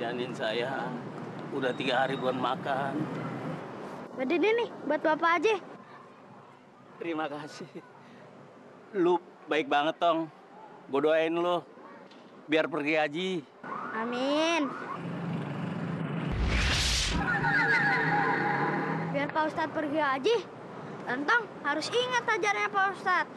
jajanin saya. Udah 3 hari buat makan. Gede nih, buat Bapak aja. Terima kasih. Lu baik banget, Tong. Gue doain lu biar pergi haji. Amin. Biar Pak Ustadz pergi haji, Entong harus ingat ajarannya Pak Ustadz.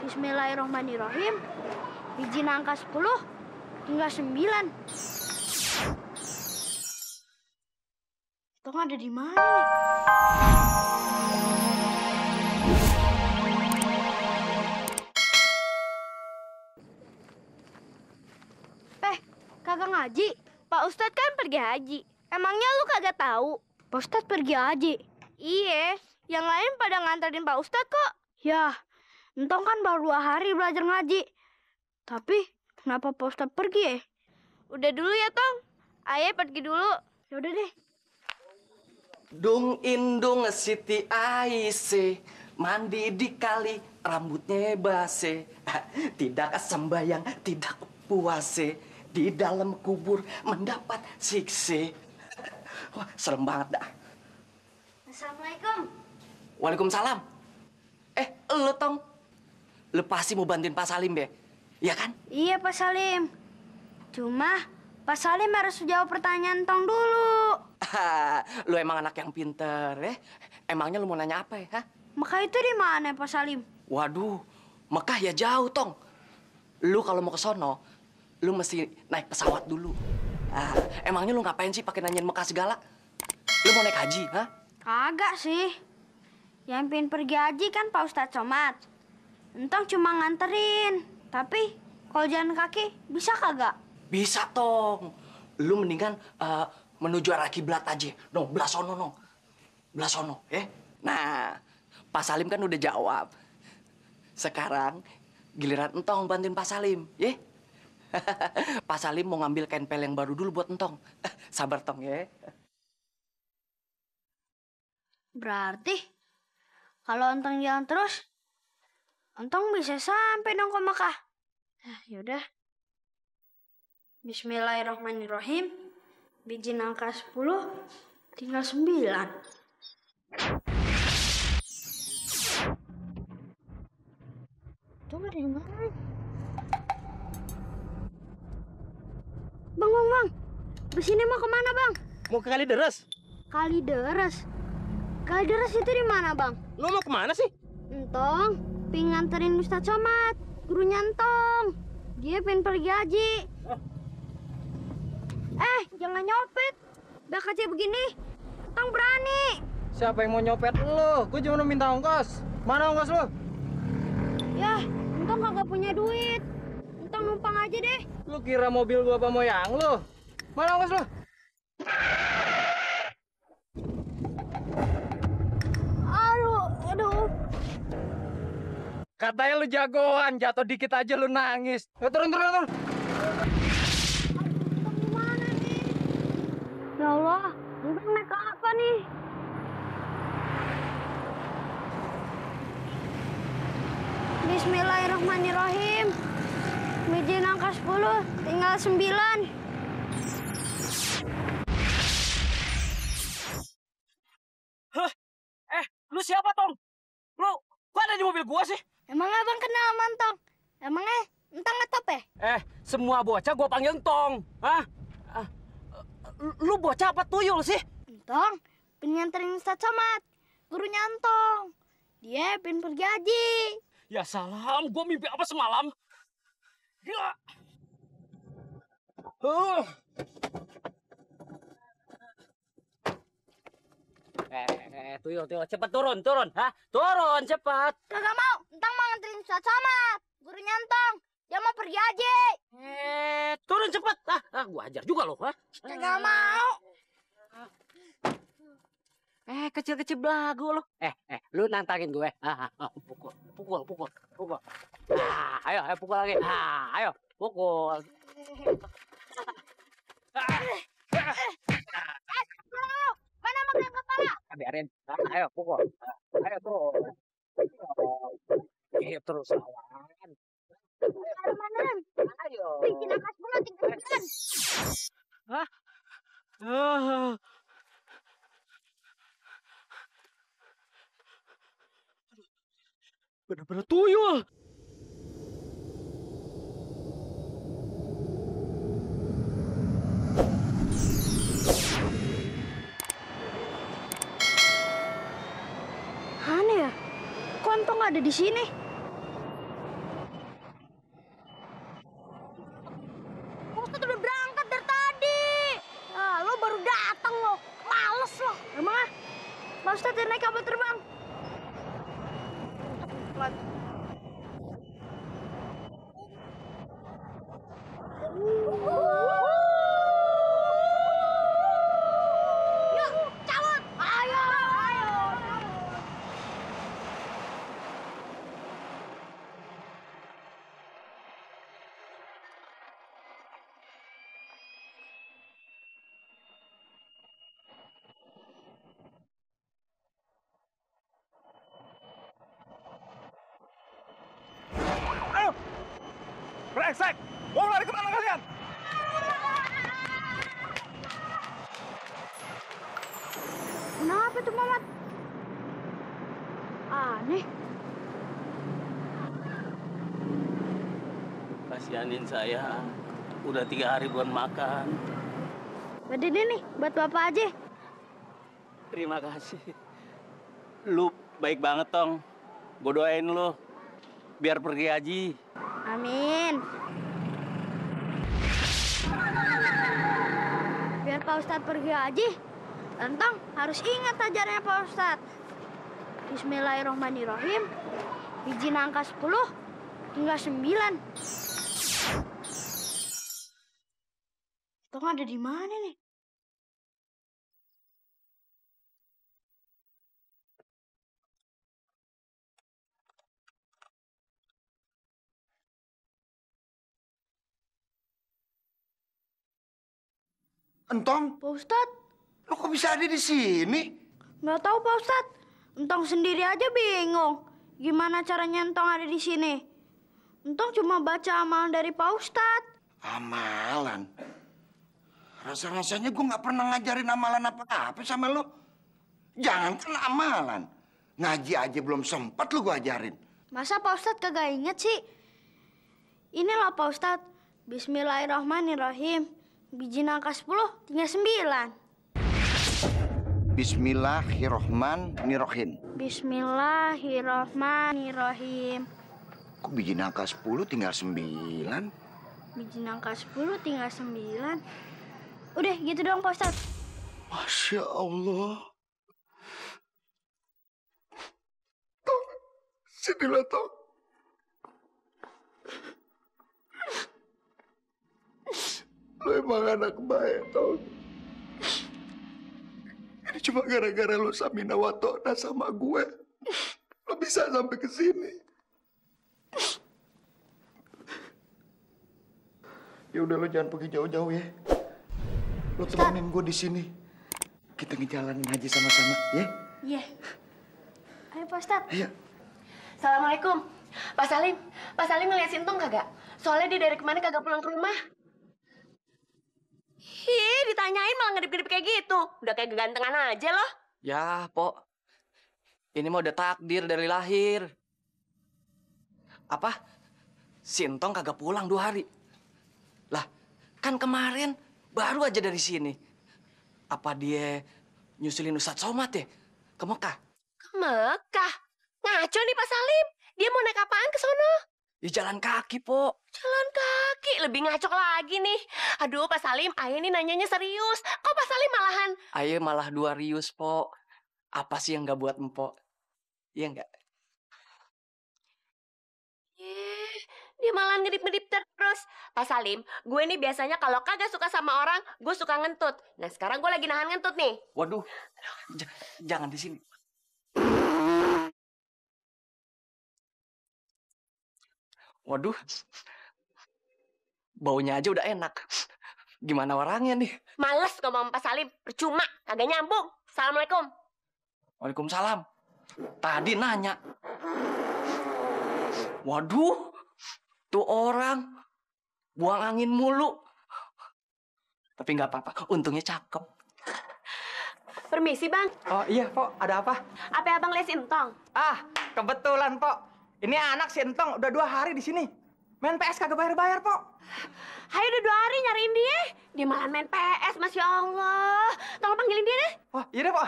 Bismillahirrahmanirrahim. Biji angka 10 hingga 9. Entong ada di mana nih? Kagak ngaji. Pak Ustadz kan pergi haji. Emangnya lu kagak tahu? Pak Ustadz pergi haji. Iya, yang lain pada nganterin Pak Ustadz kok. Ya, Entong kan baru 2 hari belajar ngaji. Tapi kenapa Pak Ustadz pergi ya? Udah dulu ya, Tong. Ayah pergi dulu. Ya udah deh. Dung indung Siti Aisyah mandi di kali rambutnya base. Tidak sembayang, tidak puase. Di dalam kubur mendapat siksa. Wah, serem banget dah. Assalamualaikum. Waalaikumsalam. Lu Tong. Lu pasti mau bantuin Pak Salim, be? Iya kan? Iya, Pak Salim. Cuma Pak Salim harus jawab pertanyaan Tong dulu. Lu emang anak yang pinter, ya? Emangnya lu mau nanya apa ya? Mekah itu di mana, Pak Salim? Waduh, Mekah ya jauh, Tong. Lu kalau mau ke sono, lu mesti naik pesawat dulu. Emangnya lu ngapain sih pakai nanyain Mekah segala? Lu mau naik haji, ha? Kagak sih. Yang pengen pergi haji kan Pak Ustadz Somad. Entong cuma nganterin. Tapi kalau jalan kaki bisa kagak? Bisa, Tong. Lu mendingan menuju arah kiblat aja. Nong, belah sono, Nong. Belah sono, ya. Nah, Pak Salim kan udah jawab. Sekarang giliran Entong bantuin Pak Salim, ya. Pak Salim mau ngambil kain pel yang baru dulu buat Entong. Sabar, Tong, ya. Berarti kalau Entong jalan terus, Entong bisa sampai dong ke Mekah. Yaudah. Bismillahirrahmanirrahim. Biji angka 10 tinggal 9. Tuh ada yang mana? Bang. Kesini mau kemana, Bang? Mau ke Kalideres. Kalideres? Kalideres itu di mana, Bang? Lo mau kemana sih? Entong, pengen nganterin Ustadz Somad, gurunya Entong. Dia pengen pergi haji. Jangan nyopet. Udah kecil begini, Entong berani. Siapa yang mau nyopet lo? Gue cuma minta ongkos. Mana ongkos lo? Ya, Entong kagak punya duit. Entong numpang aja deh. Lu kira mobil gua apa moyang lu? Mana ongkos lu? Aduh. Katanya lu jagoan, jatuh dikit aja lu nangis. Turun. Entong gimana nih? Ya Allah, Entong naik ke apa nih? Bismillahirrahmanirrahim. Biji angka 10 tinggal 9. Hah? Lu siapa, Tong? Lu kok ada di mobil gua sih? Emang abang kenal sama Entong? Emangnya Entong ngetop ya? Semua bocah gua panggil Tong. Hah? Lu bocah apa tuyul sih? Entong pengen nganterin Ustadz Somad, gurunya Entong. Dia pengen pergi haji. Ya salam, gua mimpi apa semalam? Gila. Tuyul, cepet turun, ha? Turun, cepet. Kagak mau, Entong mau nganterin Ustadz Somad, gurunya Entong. Dia mau pergi haji. Turun cepet. Gua ajar juga loh, ha? Kagak mau. Kecil-kecil belagu lo. Lu nantangin gue. Pukul. Ayo pukul lagi. Ayo, pukul. Mana makan kepala? Biarin. Ayo, pukul. Ayo terus. Terus lawan. Mana? Ayo. Bikin angka 10 tinggal 9. Hah? Ah. Bener-bener tuyul. Aneh ya? Kok Entong ada di sini? Pak Ustadz udah berangkat dari tadi. Ah, lo baru datang lo. Males lo. Emang ah? Pak Ustadz yang naik kapal terbang. Yuk, cabut. Ayo, ayo. Ayo! Brengsek! Mau lari kemana kalian? Kenapa tuh, Mamat? Aneh. Kasihanin saya. Udah 3 hari buat makan. Buat ini nih, buat Bapak aja. Terima kasih. Lu baik banget, Tong. Gue doain lu biar pergi haji. Amin. Biar Pak Ustadz pergi haji, Entong harus ingat ajarannya Pak Ustadz. Bismillahirrohmanirrohim. Biji nangka 10, tinggal 9. Entong ada di mana nih? Entong, Pak Ustadz, lo kok bisa ada di sini? nggak tahu Pak Ustadz. Entong sendiri aja bingung. Gimana caranya Entong ada di sini? Entong cuma baca amalan dari Pak Ustadz. Amalan? Rasa-rasanya gue nggak pernah ngajarin amalan apa-apa sama lo. Jangankan amalan. Ngaji aja belum sempat lo gue ajarin. Masa Pak Ustadz kagak inget sih? Inilah Pak Ustadz. Bismillahirrahmanirrahim. Biji nangka 10, tinggal 9. Bismillahirrohmanirrohim. Bismillahirrahmanirrahim. Kok biji nangka 10 tinggal 9? Biji nangka 10, tinggal 9. Udah, gitu doang Pak Ustadz. Masya Allah. Sinilah, Tong. Lo emang anak baik, Tong. Ini cuma gara-gara lo samina watona sama gue. Lo bisa sampai ke sini. Ya udah, lo jangan pergi jauh-jauh ya. Lo temenin gue di sini. Kita ngejalanin aja sama-sama, ya? Iya. Ayo Pak Ustadz. Iya. Assalamualaikum. Pak Salim ngeliat Sintong kagak? Soalnya dia dari kemarin kagak pulang ke rumah. Ih, ditanyain malah ngedip-ngedip kayak gitu. Udah kayak kegantengan aja loh. Ya, Pok. Ini mah udah takdir dari lahir. Apa? Sintong kagak pulang 2 hari. Lah, kan kemarin baru aja dari sini. Apa dia nyusulin Ustadz Somad ya? Ke Mekah? Ke Mekah? Ngaco nih Pak Salim. Dia mau naik apaan ke sono? Ya jalan kaki, Pok. Jalan kaki. Lebih ngacok lagi nih. Aduh, Pak Salim, Ayah ini nanyanya serius. Kok Pak Salim malahan? Ayo malah 2 rius, Pok. Apa sih yang gak buat empok? Iya nggak? Dia malah ngedip-ngedip terus. Pak Salim, gue nih biasanya kalau kagak suka sama orang, gue suka ngentut. Nah, sekarang gue lagi nahan ngentut nih. Waduh, jangan di sini. Waduh, baunya aja udah enak. Gimana orangnya nih? Males ngomong sama Pak Salim, percuma, kagak nyambung. Assalamualaikum. Waalaikumsalam. Tadi nanya. Waduh, tuh orang buang angin mulu. Tapi nggak apa-apa, untungnya cakep. Permisi, Bang. Oh iya, Pok. Ada apa? Apa abang les Intong? Ah, kebetulan, Pok. Ini anak si Entong udah 2 hari di sini. Main PS kagak bayar-bayar, Pok. Hayo udah 2 hari nyariin dia. Dia malah main PS, Masya Allah. Tolong panggilin dia deh. Oh, iya deh, Pok.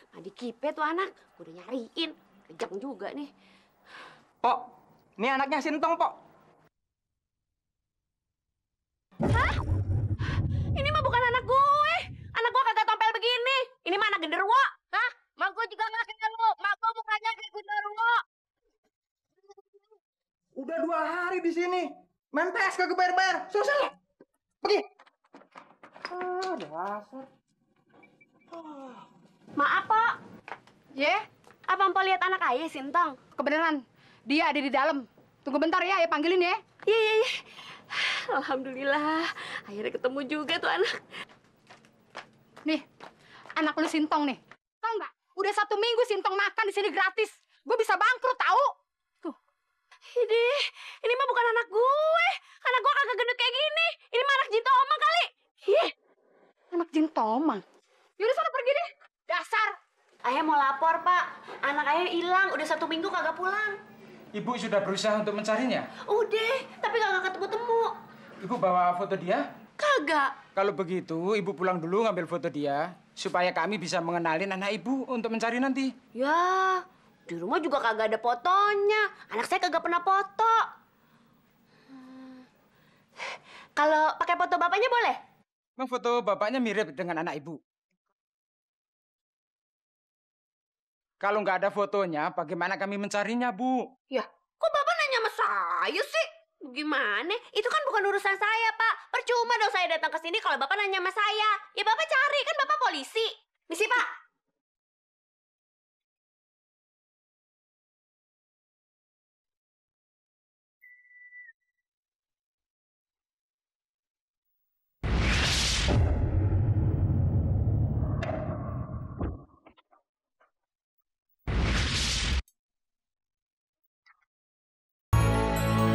Nah, di kipe tuh anak. Gue udah nyariin. Kejam juga nih. Pok, ini anaknya si Entong, Pok. Hah? Ini mah bukan anak gue. Anak gue kagak tompel begini. Ini mah anak genderuwo. Hah? Mak gue juga nggak kenal lu. Mak gue mukanya kayak genderuwo. Udah 2 hari di sini. Main PS kagak bayar-bayar. Susah. Pergi. Ah, dasar. Maaf, Pak. Ye, Apa Mpok lihat anak ayah, Sintong? kebenaran. Dia ada di dalam. Tunggu bentar ya panggilin ya. Iya, iya, iya. Alhamdulillah. Akhirnya ketemu juga tuh anak. Nih, anak lu Sintong nih. Tahu nggak? Udah 1 minggu Sintong makan di sini gratis. Gue bisa bangkrut tahu. Tuh. Ini mah bukan anak gue. Anak gue kagak gendut kayak gini. Ini mah anak Jinto Oma kali. Ih, Anak Jin Tomang. Yaudah sana pergi deh. Dasar. ayah mau lapor, Pak. Anak ayah hilang. Udah 1 minggu kagak pulang. Ibu sudah berusaha untuk mencarinya? Udah, tapi kagak ketemu-temu. Ibu bawa foto dia? Kagak. Kalau begitu, ibu pulang dulu ngambil foto dia, supaya kami bisa mengenalin anak ibu untuk mencari nanti. Ya, di rumah juga kagak ada fotonya. Anak saya kagak pernah foto. Kalau pakai foto bapaknya boleh? Memang foto bapaknya mirip dengan anak ibu. Kalau nggak ada fotonya, bagaimana kami mencarinya, Bu? Ya, kok bapak nanya sama saya sih? Gimana? Itu kan bukan urusan saya, Pak. Percuma dong saya datang ke sini kalau bapak nanya sama saya. Ya,